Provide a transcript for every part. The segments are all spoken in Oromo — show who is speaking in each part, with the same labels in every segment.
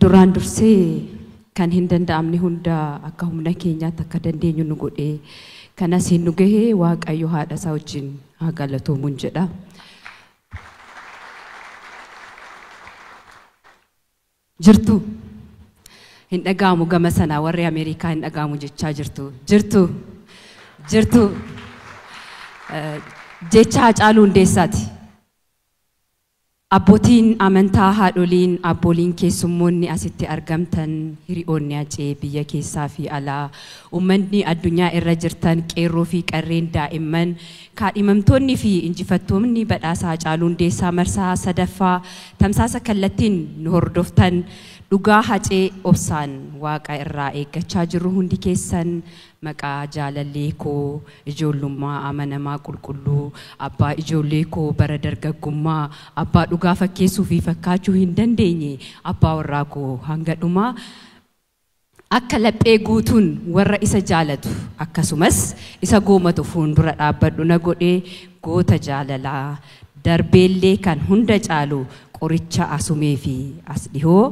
Speaker 1: Duraan dursee kan hin danda'amne hunda akka humna keenyaatti akka dandeenyu nu godhee kanas hin nu gahee Waaqayyo haadha isaa wajjin haa galatoomuun jedha. Jirtu hin dhaga'amu gama sanaa warri Ameerikaa hin dhaga'amu jechaa jirtu. Jirtu jirtu jecha Haacaaluu Hundeessaati. Abbootiin amantaa, haadholiin, abbooliin, keessummoonni asitti argamtan, hiriyoonni Hacee biyya keessaa fi alaa, uummanni addunyaa irra jirtan, qeerroo fi qarreen, daa'imman, kaadhimamtoonni fi injifattoonni badhaasa Haacaaluu Hundeessaa marsaa sadaffaa tamsaasa kallattiin nu hordoftan, dhugaa Hacee obsaan Waaqa irraa eeggachaa jirru hundi keessan, maqaa jaalallee koo ijoollummaa amanamaa qulqulluu, abbaa ijoollee koo bara dargaggummaa, abbaa dhugaa fakkeessuu fi fakkaachuu hin dandeenye, abbaa warraa koo hanga dhumaa akka laphee guutuun warra isa jaalatu akkasumas isa goomatu fuuldura dhaabbadhu na godhee goota jaalalaa darbeellee kan hunda caalu qoricha asumee fi as dhihoo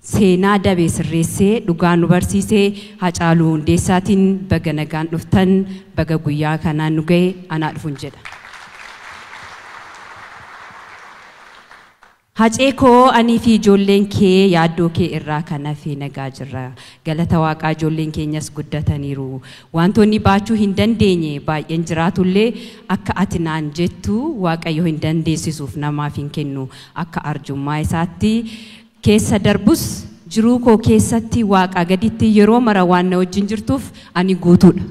Speaker 1: seenaa dabee sirreessee dhugaa nu barsiisee Haacaaluu Hundeessaatiin baga nagaan dhuftan, baga guyyaa kanaan nu ga'e, anaa dhufuun jedha. Hacee koo, anii fi ijoolleen kee yaaddoo kee irraa kan hafe nagaa jirra. Galata Waaqaa ijoolleen keenyas guddataniiru. Wantoonni baachuu hin dandeenye baay'een jiraatullee akka ati naan jettu Waaqayyo hin dandeessisuuf namaaf hin kennu. Akka arjummaa isaatti keessa darbus jiruu koo keessatti Waaqa gaditti yeroo mara waan na wajjin jirtuuf ani guutuudha.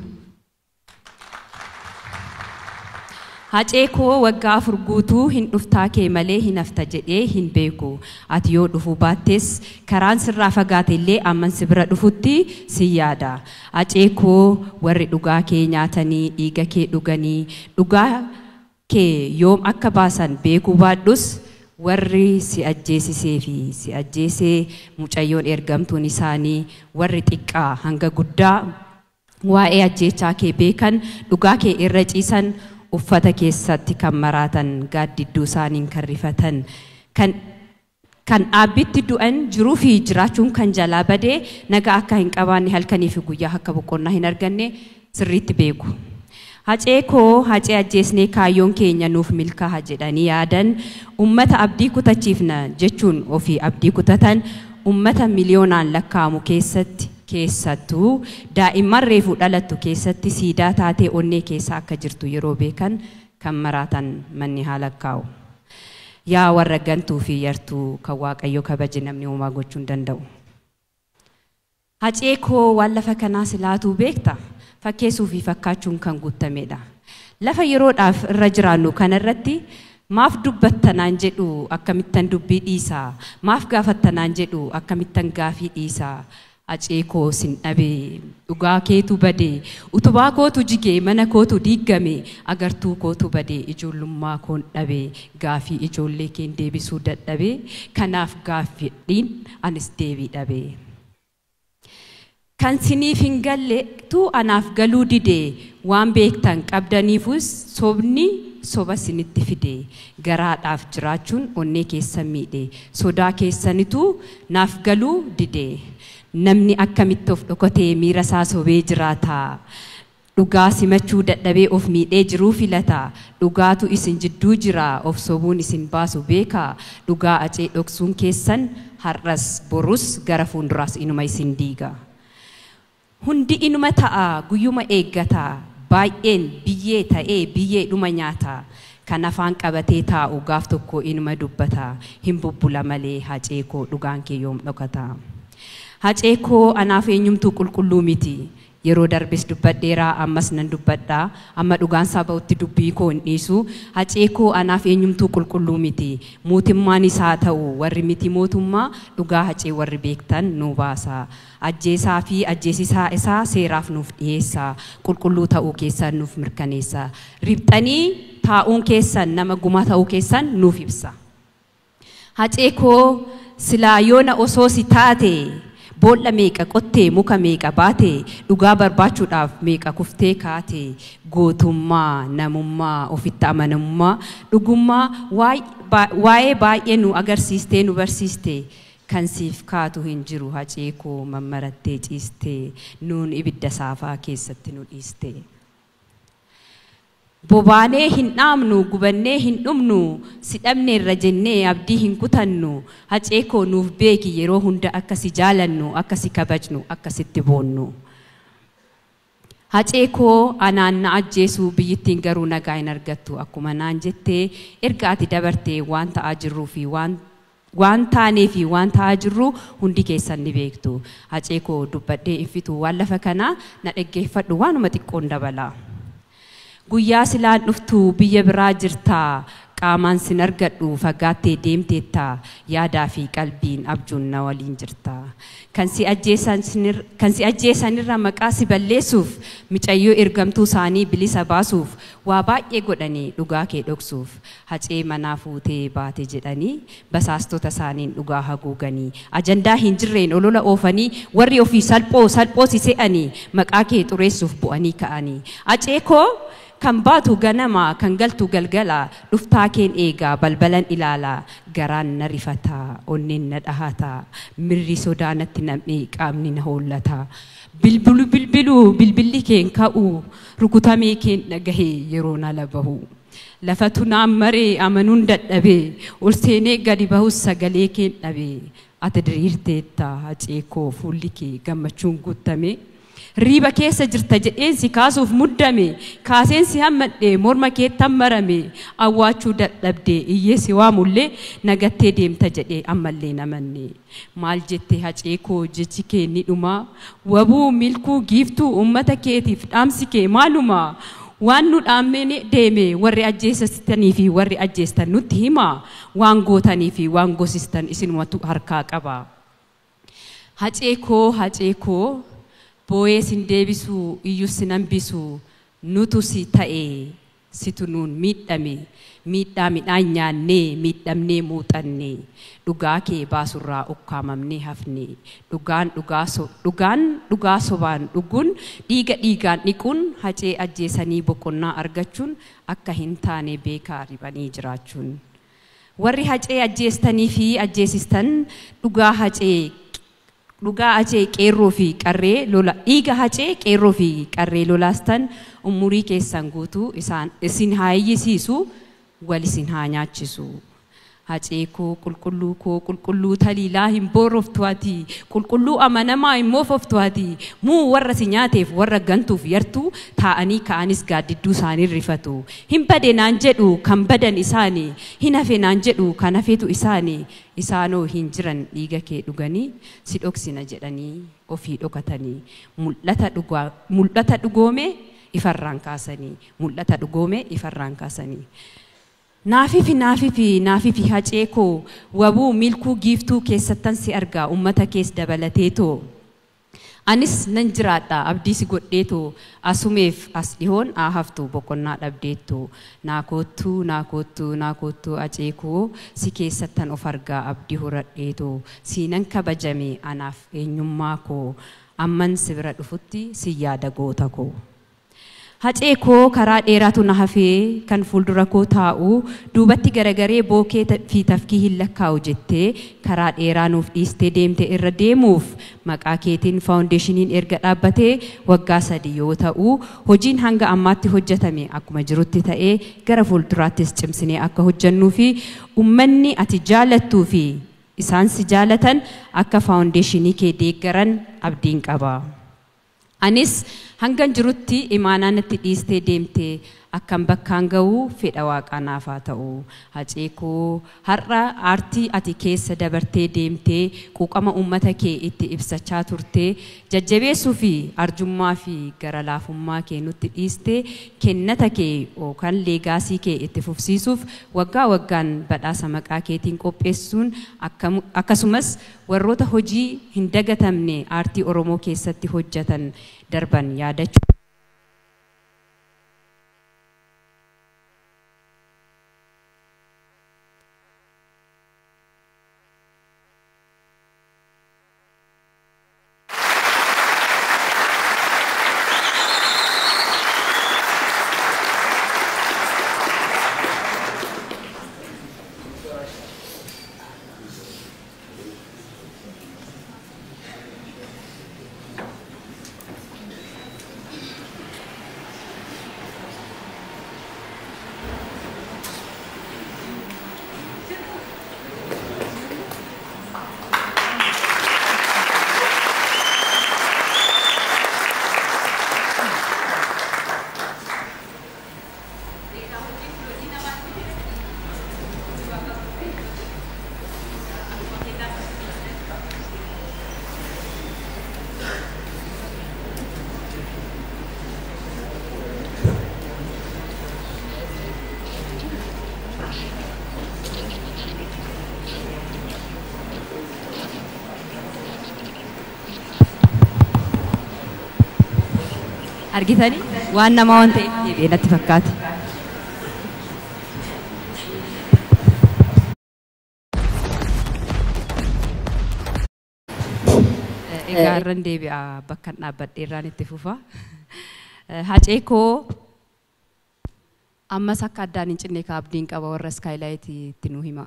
Speaker 1: Hacee koo, waggaa 4 guutuu hin dhuftaa kee malee hin hafta jedhee hin beeku. Ati yoo dhufuu baattes karaan sirraa fagaate illee amman si bira dhufutti si yaada. Hacee koo, warri dhugaa kee nyaatanii dhiiga kee dhuganii dhugaa kee yoom akka baasan beekuu baadhus, warri si ajjeesisee fi si ajjeesee mucayyoon ergamtuun isaanii, warri xiqqaa hanga guddaa waa'ee ajjeechaa kee beekan, dhugaa kee irra ciisan, uffata keessatti kan maraatan, gaaddidduu isaaniin kan rifatan, kan dhaabbitti du'an, jiruu fi jiraachuun kan jalaa badee nagaa akka hin qabaanne, halkanii fi guyyaa akka boqonnaa hin arganne sirriitti beeku. Hacee koo, Hacee ajjeesnee kaayyoon keenya nuuf milkaa'a jedhanii yaadan, ummata abdii kutachiifna jechuun ofii abdii kutatan, ummata miliyoonaan lakkaa'amu keessatti, keessattuu daa'imman reefuu dhalattu keessatti siidaa taatee onnee keessa akka jirtu yeroo beekan kan maraatan manni haa lakkaa'u. Yaa warra gantuu fi yartuu, kan Waaqayyo kabaje namni homaa gochuu hin danda'u. Hacee koo, waan lafa kanaa silaatuu beekta, fakkeessuu fi fakkaachuun kan guutamedha. Lafa yeroodhaaf irra jiraannu kanarratti maaf dubbattanaan jedhu akkamittan dubbii dhiisaa, maaf gaafattanaan jedhu akkamittan gaafii dhiisaa? Hacee koo, sin dhabee, dhugaa keetu badee, utubaa kootu jigee, mana kootu diiggame, agartuu kootu badee, ijoollummaa koon dhabee, gaafii ijoollee keen deebisuu dadhabee, kanaaf gaaffiidhiin anis deebii dhabee. Kan siniif hin galletu anaaf galuu dide, waan beektan qabdaniifus sobni soba sinitti fide, garaadhaaf jiraachuun onnee keessan miidhe, sodaa keessanitu naaf galuu dide. Namni akkamitti of dhokatee miira isaa sobee jiraata? Dhugaa simachuu dadhabee of miidhee jiruu filata. Dhugaatu isin jidduu jira, of sobuun isin baasu beeka. Dhugaa Hacee dhoksuun keessan har'as borus gara fuulduraas inuma isin diiga. Hundi inuma ta'a, guyyuma eeggata. Baay'een biyyee ta'ee biyyee dhuma nyaata. Kan afaan qabatee taa'u gaaf tokko inuma dubbata. Hin bubbula malee, Hacee koo, dhugaan kee yoom dhokata? Hacee koo, anaaf eenyumtuu qulqulluu miti. Yeroo darbes dubbadheeraa, ammas nan dubbadhaa. Amma dhugaan isaa ba'utti dubbii koo hin dhiisu. Hacee koo, anaaf eenyumtuu qulqulluu miti. Mootummaan isaa ta'u warri miti mootummaa, dhugaa Hacee warri beektan nu baasa. Ajjeesaa fi ajjeesisaa isaa seeraaf nuuf dhiyeessa. Qulqulluu ta'uu keessan nuuf mirkaneessa. Riphxanii taa'uun keessan nama gumaa ta'uu keessan nuuf ibsa. Hacee koo, silaa yoona osoo si taate boolla meeqa qottee, muka meeqa baate, dhugaa barbaachuudhaaf meeqa kuftee kaate? Gootummaa, namummaa, ofitti amanamummaa, dhugummaa waa'ee baay'ee nu agarsiistee nu barsiiste. Kan siif kaatu hin jiru hacee koo mammarattee ciistee nuun ibidda saafaa keessatti nu dhiiste. Bobaanee hin dhaamnu gubannee hin dhumnu si dhabneerra jennee abdii hin kutannu hacee koo nuuf beeki yeroo hunda akka si jaalannu akka si kabajnu akka sitti boonnu. Hacee koo anaan na ajjeesuu biyyittiin garuu nagaa hin argattu akkuma naan jettee erga ati dabartee waan ta'aa jirruu fi waan taanee fi waan ta'aa jirru hundi keessan ni beektu. Hacee koo dubbadhee infitu waan lafa kanaa na dhaggeeffadhu waanuma xiqqoon dabala. Guyyaa silaan dhuftu biyya biraa jirtaa qaamaan sin argadhu fagaattee deemteetta yaadaa fi qalbiin abjuun na waliin jirta. Kan si ajjeesanirra maqaa si balleessuuf micayyoo ergamtuu isaanii bilisa baasuuf waa baay'ee godhanii dhugaa kee dhoksuuf hacee manaa fuutee baate jedhanii basaastota isaaniin dhugaa haguuganii ajandaa hin jirreen olola oofanii warri ofii salphoo salphoo si se'anii maqaa kee xureessuuf bu'anii ka'anii. Hacee koo kan baatu ganama kan galtu galgala dhuftaa keen eegaa balbalan ilaala garaan na rifata onneen na dhahata mirri sodaa natti nam'ee qaamni na hollata bilbilu bilbilu bilbilli keen ka'u rukutamee keen dhagahee yeroo na labahu lafatu naan maree amanuun dadhabee ol seenee gadi bahus sagalee keen dhabee ati diriirteetta hacee koo fuulli kee gammachuun guutame. Riiba keessa jirta jedheen si kaasuuf muddame kaaseen si hammadhee morma keetti hammarame awwaachuu dadhabdee iyyee si waamullee nagattee deemta jedhee ammallee namanne. Maal jettee hacee koo jechi kee ni dhuma wabuu milkuu giiftuu uummata keetiif dhaamsi kee maaluma waan nu dhaammee deeme warri ajjeesistanii fi warri ajjeestan nutti hima waan gootanii fi waan goosistan isinumatu harkaa qaba. Hacee koo hacee koo boo'ee sin deebisu iyyuu sin hambisu nutu si ta'e situ nuun miidhame miidhaa midhaan nyaannee miidhamnee muuxanne dhugaa kee baasurraa ukkaamamnee hafne dhugaan dhugaa sobaan dhuguun dhiiga dhiigaan dhiquun hacee ajjeesanii boqonnaa argachuun akka hin taane beekaa ribanii jiraachuun. Warri hacee ajjeestanii fi ajjeesistan dhugaa hacee qeerroo fi qarree lola dhiiga hacee qeerroo fi qarree lolaastan umurii keessan guutuu isaan isin haa iyyisiisu wal isin haa nyaachisu. Hacee koo qulqulluu taliilaa hin booroftu ati qulqulluu amanamaa hin moofoftu ati muu warra si nyaateef warra gantuuf yartuu taa'anii ka'anis gaaddidduu isaanii rifatu. Hin bade naan jedhu kan badan isaanii hin hafe naan jedhu kan hafetu isaanii isaanoo hin jiran dhiiga kee dhuganii si dhoksina jedhanii ofii dhokatanii mul'ata dhugoome ifarraan kaasanii mul'ata dhugoome ifarraan kaasanii. Naafifi hacee koo wabuu milkuu giiftuu keessattan si argaa uummata kees dabalateetoo. Anis nan jiraadha abdii si godheetoo asumeef as dhihoon haa haftu boqonnaa dhabdeettoo naa koottuu hacee koo si keessattan of argaa abdii horadheetoo siinan kabajame anaaf eenyummaa koo amman si bira dhufutti si yaada goota koo. Hacee koo karaa dheeraatu na hafee kan fuuldura koo taa'u duubatti garagaree bookee fi tafkii hin lakkaa'u jettee karaa dheeraa nuuf dhiistee deemte irra deemuuf maqaa keetiin faawundeeshiniin erga dhaabbatee waggaa 3 yoo ta'u hojiin hanga ammaatti hojjetame akkuma jirutti ta'ee gara fuulduraattis cimsinee akka hojjennuu fi uummanni ati jaalattuu fi isaan si jaalatan akka faawundeeshinii kee deeggaran abdiin qaba. Anis hangan jirutti imaanaa natti dhiistee deemtee akkam bakkaan ga'u fedha waaqaa naaf haa ta'u. Hacee koo har'a aartii ati keessa dabartee deemtee quuqama uummata kee itti ibsachaa turtee jajjabeessuu fi arjummaa fi gara laafummaa kee nutti dhiistee kennata kee yookaan leegaasii kee itti fufsiisuuf waggaa waggaan badhaasa maqaa keetiin qopheessuun akkasumas warroota hojii hin dagatamne aartii Oromoo keessatti hojjetan darban yaadachuu. Argitanii waan namaa waan ta'eef deebi'ee natti fakkaate. Egaa irran deebi'a bakka dhaabbadhe irraan itti fufa. Hacee koo ammas akka addaan hin cinne ka abdiin qaba warra iskaaylaayitii itti nu hima.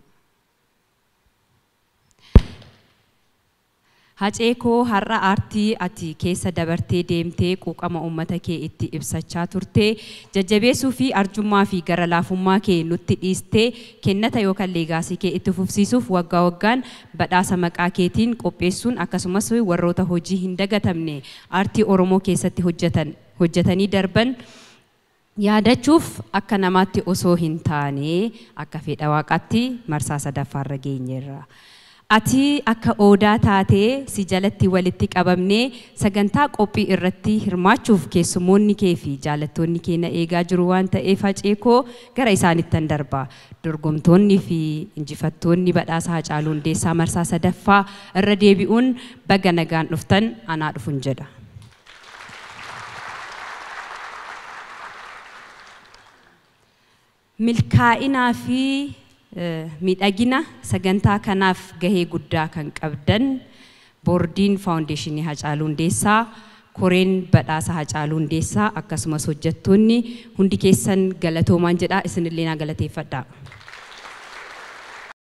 Speaker 1: Hacee koo har'a aartii ati keessa dabartee deemtee quuqama uummata kee itti ibsachaa turtee jajjabeessuu fi arjummaa fi gara laafummaa kee nutti dhiistee kennata yookaan leegaasii kee itti fufsiisuuf waggaa waggaan badhaasa maqaa keetiin qopheessuun akkasumas warroota hojii hin dagatamne aartii Oromoo keessatti hojjetan hojjetanii darban yaadachuuf akka namaatti osoo hin taane akka fedha waaqaatti marsaa sadaffaarra geenyeerra. Ati akka odaa taatee si jalatti walitti qabamnee sagantaa qophii irratti hirmaachuuf keessummoonni kee fi jaalattoonni kee na eegaa jiru waan ta'eef Hacee koo gara isaanittan darba. Dorgomtoonni fi injifattoonni badhaasa Hacaaluu Hundeessaa marsaa sadaffaa irra deebi'uun baga nagaan dhuftan anaa dhufun jedha. Milkaa'inaa fi miidhagina sagantaa kanaaf gahee guddaa kan qabdan boordiin faawundeeshinii Hacaaluu Hundeessaa, koreen badhaasa Hacaaluu Hundeessaa akkasumas hojjettoonni hundi keessan galatoomaan jedha isinillee naa galateeffadha.